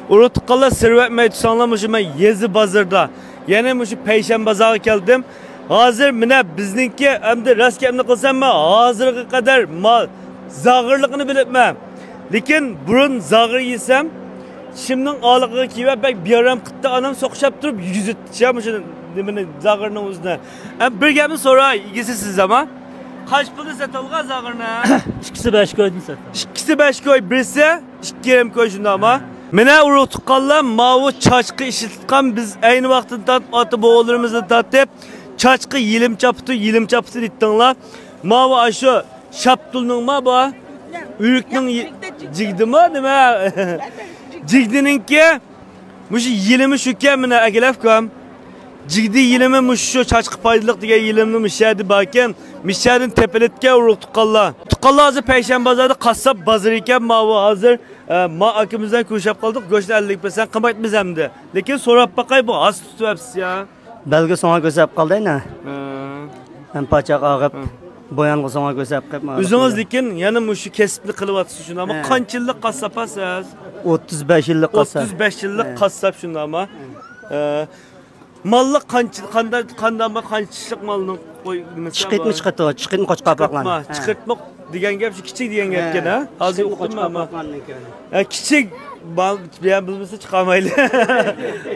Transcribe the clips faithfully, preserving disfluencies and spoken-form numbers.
ئۇرۇق تۇغقانلار، سىر بەرمەي تۇرساڭلار، مۇشۇ مەن يېزا بازىرىدا، يەنى مۇشۇ پەيشەنبە بازارغا كەلدىم. ھازىر مانا بىزنىڭكى، ئەمدى راست گەپنى قىلسام، مەن ھازىرغا قەدەر مال زاغىرلىقىنى بىلىپمەن. لېكىن بۇرۇن زاغىر يېسەم، چىشىمنىڭ ئالىقىغا كېلىپ بەك بىئارام قىپتۇ، ئانام سوقۇشاپ تۇرۇپ يۈگۈزۈپتىچە مۇشۇ نېمىنى، زاغىرنىڭ ئۆزىنى. ئەم، بىر گەپنى سوراي، ئىگىسى سىز ئەمما. قانچە پۇلدىن سېتىۋالغان زاغىرنى؟ ئىككىسى بەش كويدىن سېتىۋالدىم. ئىككىسى بەش كوي، بىرسى ئىككى يېرىم كوي شۇنداقما؟ مانا ئۇرۇق تۇغقانلار، ماۋۇ چاچقا ئىشلىتىدىغان، بىز ئەينى ۋاقىتتىن تارتىپ، ئاتا بوۋىلىرىمىزدىن تارتىپ چاچقا يېلىم چاپىتى، يېلىم چاپىتى دېيتتىڭلار. ماۋۇ ئاشۇ شاپتۇلنىڭما بۇ؟ ئۆرۈكنىڭ يې-، جىگدىما نېمە؟ جىگدىنىڭكى مۇشۇ يېلىمى شۇكەن، مانا ئەكېلەپكەن. جىگدە يېلىمى مۇشۇ چاچقا پايدىلىق دېگەن يېلىمنى مۇشۇ يەردە باركەن، مۇشۇ يەردىن تېپىلىدىكەن ئۇرۇق تۇغقانلار. تۇغقانلار، ھازىر پەيشەنبە بازاردا قاسساپ بازىرى ئىكەن، ماۋۇ ھازىر، ئە، ما ئاكىمىز بىلەن كۆرۈشۈپ قالدۇق، گۆشنى ئەللىك پىرسەنت قىممەتمىز ئەمدى. لېكىن سوراپ باقاي، بۇ ھاسا تۇتۇۋەپسىز يا؟ بەلگە سوڭا كۆرسەپ قالدى ئەنە. ھە. مەن پاچاق ئاغىپ، ھە. بويانغا سوڭا كۆرسەپ قېلىپ، مانا ئۆزىڭىز باقىمەن. لېكىن يەنە مۇشۇ كەسىپنى قىلىۋاتىسىز شۇنداقمۇ؟ ھە. قانچە يىللىق قاسساپ سىز؟ ئوتتۇز بەش يىللىق قاسساپ. ئوتتۇز بەش يىللىق ھە. قاسساپ شۇنداقمۇ؟ ھە. ئە، ماللىق قانچە، قانداق، قانداقمۇ، قانچە چىشلىق مالنىڭ قوي نېمىسى بار؟ چىقىتمۇ چىقىرتىۋاتىدۇ، چىقىتمۇ قوچقاق چىقىتمۇ. ھە. چىقىرتمۇ دېگەن گەپ شۇ، كىچىك دېگەن گەپكەن ھە. ھە. ھازىر چىقىتمۇ ئۇقتۇم مەن. قوچقاق. ھە، كىچىك مال، بىلمىسە چىقارمايلى.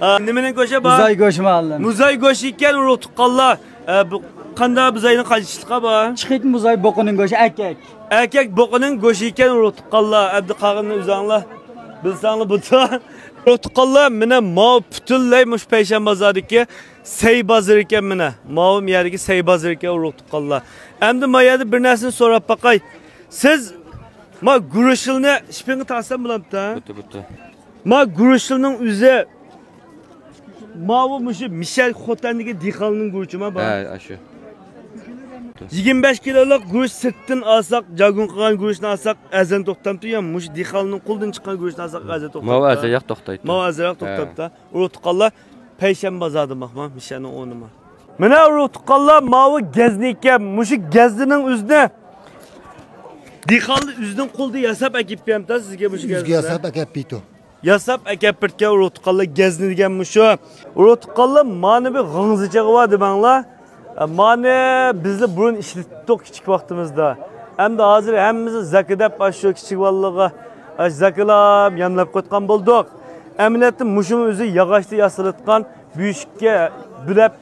ھە، نېمىنىڭ گۆشى بار؟ بۇزاي گۆشى مالدىن. بۇزاي گۆشى ئىكەن، ئۇرۇق تۇغقانلار. ئە، بۇ قانداق بۇزاينىڭ قانچە چىشلىقى بار؟ چىقىتمۇ بۇزاي بوقىنىڭ گۆشى ئەركەك. ئەركەك بوقىنىڭ گۆشى ئىكەن، ئۇرۇق تۇغقانلار. ئەمدى قالغىنىنى ئۆزۈڭلار بىلسەڭلار بولىدۇ. ئۇرۇق تۇغقانلار، مانا ماۋۇ پۈتۈنلەي مۇشۇ پەيشەنبە بازاردىكى سەي بازىرى ئىكەن، مانا. ماۋۇ يەردىكى سەي بازىرى ئىكەن، ئۇرۇق تۇغقانلار. ئەمدى ما يەردە بىر نەرسىنى سوراپ باقاي. سىز ما گۈرۈشلىنى شىپىڭغا تارتسام بولامتى؟ بوپتۇ، بوپتۇ. ما گۈرۈشلىنىڭ ئۆزى ماۋۇ مۇشۇ مىشەل خوتەندىكى دېھقاننىڭ گۈرۈچىما بار؟ ھە، ئاشۇ. يىگىرمە بەش كىلولۇق گۈرۈچ سىرتتىن ئالساق، جاگۇن قىلغان گۈرۈچنى ئالساق، ئەرزان توختامتۇ يا مۇشۇ دېھقاننىڭ قولىدىن چىققان گۈرۈچنى ئالساق، ئەرزان توختامتۇ؟ ماۋۇ ئەرزانراق توختايدۇ. ماۋۇ ئەرزانراق ھە. توختامتۇ. ئۇرۇق تۇغقانلار، پەيشەنبە بازاردا باقما، مىشەلنىڭ ئورنىما. مانا ئۇرۇق تۇغقانلار، ماۋۇ گەزنە ئىكەن. مۇشۇ گەزنىنىڭ ئۆزىنى دېھقانلار ئۆزىنىڭ قولىدا ياساپ ئەكېلىپ بېرەمتى سىزگە مۇشۇ گەزنىنى؟ ئۆزىگە ياساپ ئەكەپ بېرىدۇ. ياساپ ئەكەپ بېرىدىكەن ئۇرۇق تۇغقانلار، گەزنە دېگەن مۇشۇ. ئۇرۇق تۇغقانلار، مانا بىر غىڭزىچىغى بار دېمەڭلار. مانا بىزلا بۇرۇن ئىشلىتىپتۇق كىچىك ۋاقتىمىزدا. ئەمدى ھازىر ھەممىمىز زاكا دەپ ئاشۇ كىچىك بالىلارغا، ئاشۇ زاكىلام ياملاپ قويغان بولدۇق. ئەمەلىيەتتە مۇشۇمۇ ئۆزى ياغاچتا ياسىلىدىغان بۆشۈككە بۆلەپ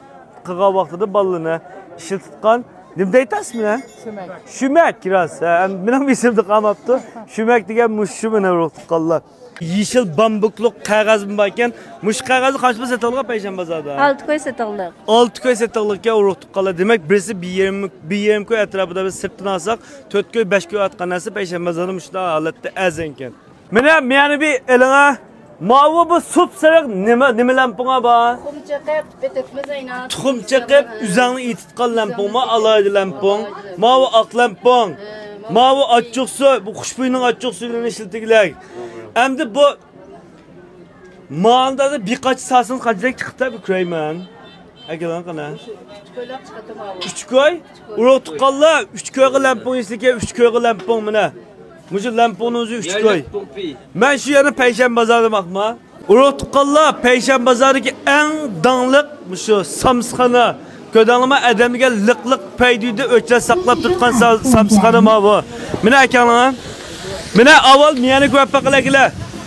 قىلغان ۋاقتىدا بالىلارنى ئىشلىتىدىغان، نېمە دەيتەسىز مانا؟ شۈمەك. شۈمەك، راست. ھە، مېنىڭ ئېسىمدە قالماپتۇ. شۈمەك دېگەن مۇشۇ مانا ئۇرۇق تۇغقانلار. يېشىل بامبۇكلۇق قەغەزمۇ باركەن. مۇشۇ قەغەزنى قانچە پۇل سېتىۋالغان پەيشەنبە بازاردا؟ ئالتە كوي سېتىۋالدۇق. ئالتە كوي سېتىۋالغانكەن ئۇرۇق تۇغقانلار. دېمەك، بىرسى بىر يېرىم، بىر يېرىم كوي ئەتراپىدا، بىز سىرتتىن ئالساق، تۆت كوي، بەش كوي ئاتقان نەرسە پەيشەنبە بازاردا مۇشۇنداق ھالەتتە ئەرزانكەن. مانا، مانا بىر ئېلىڭا. ماۋۇ بۇ سۇپسېرىق نېمە، نېمە لەمپۇڭا بار؟ تۇخۇم چېقىپ، پېتىتمىز ئەينا. تۇخۇم چېقىپ، ئۆزۈڭنى ئېتىتقان لەمپۇڭما، ئالاھىدە لەمپۇڭ. ماۋۇ ئاق لەمپۇڭ. ھە، ماۋۇ ئاچچىق سۇ، بۇ خۇشبۇينىڭ ئاچچىق سۈيىنى ئىشلىتىگلەك. ئەمدى بۇ ماندا بىر قاچا سالسىڭىز قانچىلىك چىقىپتۇ بىر كۆرەيمەن. ئەكېلىڭ قېنى. ئۈچ كوي؟ ئۇرۇق تۇغقانلار، ئۈچ كويغا لەمپۇڭ ئېسىكى، ئۈچ كويغا لەمپۇڭ مانا. مۇشۇ لەمپۇڭنىڭ ئۆزى ئۈچ كوي. مەن شۇ يەنە پەيشەنبە بازاردا باقما. ئۇرۇق تۇغقانلار، پەيشەنبە بازاردىكى ئەڭ داڭلىق مۇشۇ سامسىخانا. كۆردۈڭلارمۇ، ئادەم دېگەن لىق لىق پەيدىدە ئۆچرەت ساقلاپ تۇرغان سا-، سامسىخانا ماۋۇ. مانا ئەكەڭلار. مانا ئاۋۋال مېنى كۆرۈپ باققىلى.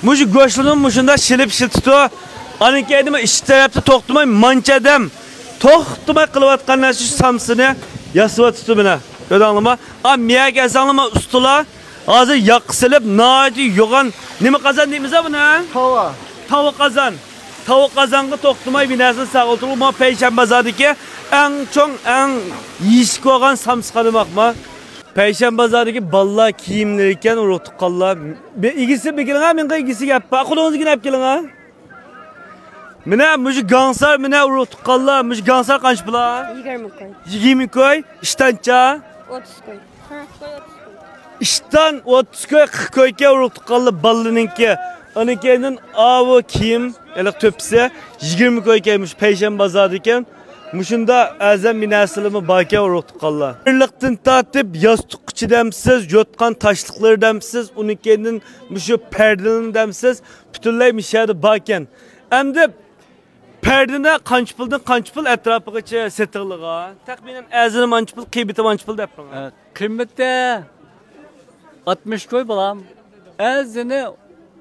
مۇشۇ گۆشلىرىنى مۇشۇنداق شىلىپ ئىشلىتىپتۇ. ئانىڭ كەينىدە ئىچ تەرەپتە توختىماي مانچە ئادەم توختىماي قىلىۋاتقان نەرسە شۇ سامسىنى ياسىۋاتىپتۇ مانا. كۆردۈڭلارمۇ؟ ئا، مېيەگە ئەسەڭلارمۇ ئۇستىلار. ھازىر ياغقا سېلىپ، ناھايىتى يوغان، نېمە قازان دەيمىز بۇنى؟ تاۋا. تاۋا قازان. تاۋا قازانغا توختىماي بىر نەرسىنى ساغلىتىدۇ. مانا پەيشەنبە بازاردىكى ئەڭ چوڭ، ئەڭ يېيىشلىك بولغان سامسىخانا باقما. پەيشەنبە بازاردىكى بالىلار كىيىملىرى ئىكەن، ئۇرۇق تۇغقانلار. بىر ئىگىسى بىر كېلىڭە، مېنىڭ ئىگىسىگە ئەپ بار. قولىڭىزدىكىنى ئەپ كېلىڭە. مانا مۇشۇ گاڭسار، مانا ئۇرۇق تۇغقانلار، مۇشۇ گاڭسار قانچە پۇلا؟ يىگىرمە كوي. يىگىرمە كوي، ئىشتانچە؟ ئوتتۇز كوي. قىرىق كوي، ئوتتۇز كوي. ئىشتان ئوتتۇز كوي، قىرىق كويكەن ئۇرۇق تۇغقانلار بالىنىڭكى. ئۇنىڭ كەينىدىن ئاۋۇ كىيىم، ھېلىقى تۆپىسى يىگىرمە كويكەن، مۇشۇ پەيشەنبە بازاردىكەن. مۇشۇنداق ئەزەم بىر نەرسىلىرىمۇ باركەن، ئۇرۇق تۇغقانلار. بىرلىقتىن تارتىپ ياستۇققىچە دەمسىز، يوتقان تاشلىقلىرى دەمسىز، ئۇنىڭ كەينىدىن مۇشۇ پەردىلىرىنى دەمسىز، پۈتۈنلەي مۇشۇ يەردە باركەن. ئەمدى پەردىنى قانچە پۇلدىن قانچە پۇل ئەتراپىغىچە سېتىلغان؟ تەخمىنەن ئەزىنىم ئانچە پۇل، قىممىتىم ئانچە پۇل دەپ بېرىڭ. ئە، قىممىتى ئاتمىش كوي، بالام. ئەزىنى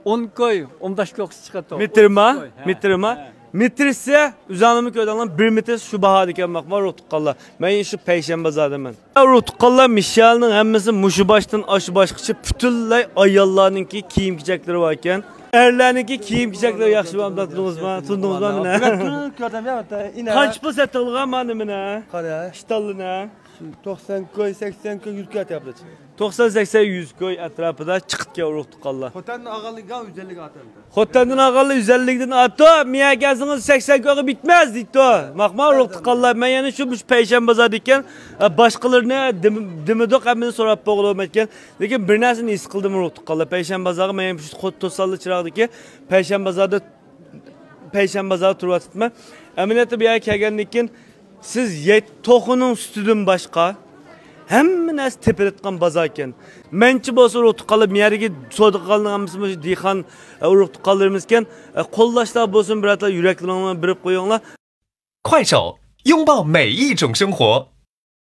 ئون كوي، ئون بەش كوي چىقىدۇ. مېتىرما؟ ئاتمىش كوي، ھە. مېتىرما؟ ھە. مېتىرسى، ئۆزۈڭلارمۇ كۆردۈڭلار، بىر مېتىر شۇ باھادا ئىكەن، باقما، ئۇرۇق تۇغقانلار. مەن شۇ پەيشەنبە بازاردىمەن. ئۇرۇق تۇغقانلار، مىشەلنىڭ ھەممىسى مۇشۇ باشتىن ئاشۇ باشقىچە پۈتۈنلەي ئاياللارنىڭكى كىيىم-كېچەكلىرى باركەن. ئەرلەرنىڭكى كىيىم-كېچەكلىرى ياخشى بارمۇ، تونۇدىڭىزمۇ؟ تونۇدىڭىزمۇ مېنى؟ بىلەن تونۇپ كۆردۈم يا، ئىنە. قانچە پۇل سېتىلغان مانا مېنى؟ قارا. ئىشتانلىنى. توقسان كوي، سەكسەن كوي، يۈز كوي ئەتراپىدا چىقتى. توقسان، سەكسەن، يۈز كوي ئەتراپىدا چىقىتكەن، ئۇرۇق تۇغقانلار. خوتەندىن ئالغانلىقىغا يۈز ئەللىك ئاتىدۇ. خوتەندىن ئالغانلار يۈز ئەللىكتىن ئارتۇق، مېنىڭ كەلسىڭىز سەكسەن كويغا پۈتمەس دەيدۇ. باقما، ئۇرۇق تۇغقانلار، مەن يەنە شۇ، شۇ پەيشەنبە بازاردىكەن، ئە، باشقىلىرىنى دېم-، دېمىدۇق، ھەممىنى سوراپ بولغىلى بولمايدىكەن. لېكىن بىر نەرسىنى ھېس قىلدىم، ئۇرۇق تۇغقانلار. پەيشەنبە بازارغا مەن يەنە شۇ توساللا چىراغدىكى پەيشەنبە بازاردا پەيشەنبە بازاردا تۇرۇۋاتىمەن. ئەمەلىيەتتە بۇ يەرگە كەلگەندىن كېيىن سىز يەت-، توخۇنىڭ سۈتىدىن باشقا ھەممە نەرسە تېپىلىدىغان بازار ئىكەن. مەنچە بولسا ئۇرۇق تۇغقانلار، بۇ يەردىكى سودا قىلغانلار ھەممىسى مۇشۇ دېھقان، ئە، ئۇرۇق تۇغقانلىرىمىز ئىكەن. ئە، قوللاشلار بولسۇن، بىرەرتالار يۈرەكلىرىڭلارنى بېرىپ قويۇڭلار. 快手，拥抱每一种生活。